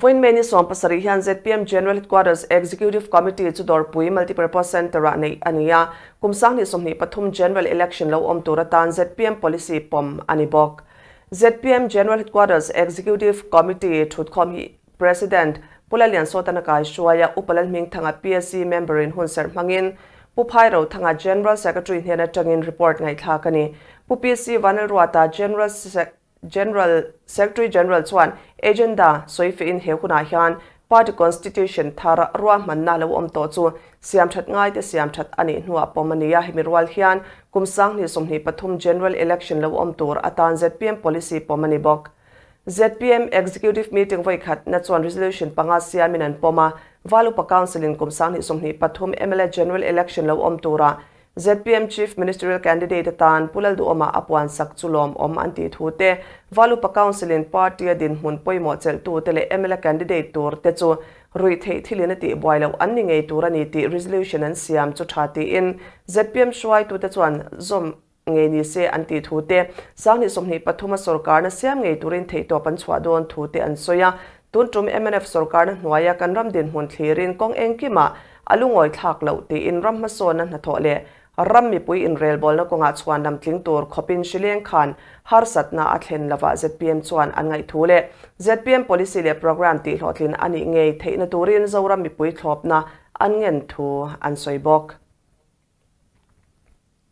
Vawiin May ni 17 hian zpm General Headquarters Executive Committee chu Dawrpui Multipurpose Centre-ah neih a ni a, kum 2023 General Election lo awm tur atan zpm Policy pawm a ni bawk. Zpm General Headquarters Executive Committee thutkhawm hi President Pu Lalliansawtana kaihruaia Upa Lalhmingthanga PSC member-in hunserh hmangin Pu Phairothanga General Secretary hnen atangin report ngaihthlak a ni. Pu PC Vanlalruata General General Secretary General chuan agenda sawifihin he hunah hian Party Constitution thar ruahmanna lo awm tawh chu siamthat ngaite siamthat a nih hnuah pawm a ni a. Hemi rual hian kum 2023 General Election lo awm tur atan zpm Policy pawm a ni bawk. Zpm Executive Meeting vawikhatna chuan Resolution panga siamin an pawm a, Val Upa Council-in kum 2023 mla General Election lo awm turah zpm Chief Ministerial Candidate atan Pu Lalduhawma a puan sak chu lawmawm an tih thu te, Val Upa Council-in party-a dinhmun pawimawh chelhtute leh mla candidate tur te chu ruih theih thilin a tih buai loh an ni ngei tur a ni tih resolution an siam chu tha tiin zpm hruaitute chuan zawm ngei ni se an tih thu te, 2023 a sorkarna siam ngei turin theihtawp an chhuah dawn thu te an sawi a. Tun tum mnf sorkarna hnuaia kan ram dinhmun thlirin kawng engkimah a lungawi thlak loh tiin ram hmasawnna hnathawh leh ram mipui inrelbawlna kawngah chhuan lam tling tur khawpin hrileng khan harsatna a thlen lovah zpm chuan an ngaih thu leh zpm policy leh programme tihhlawhtlin a nih ngei theihna turin Zoram mipui thlawpna an ngen thu an sawi bawk.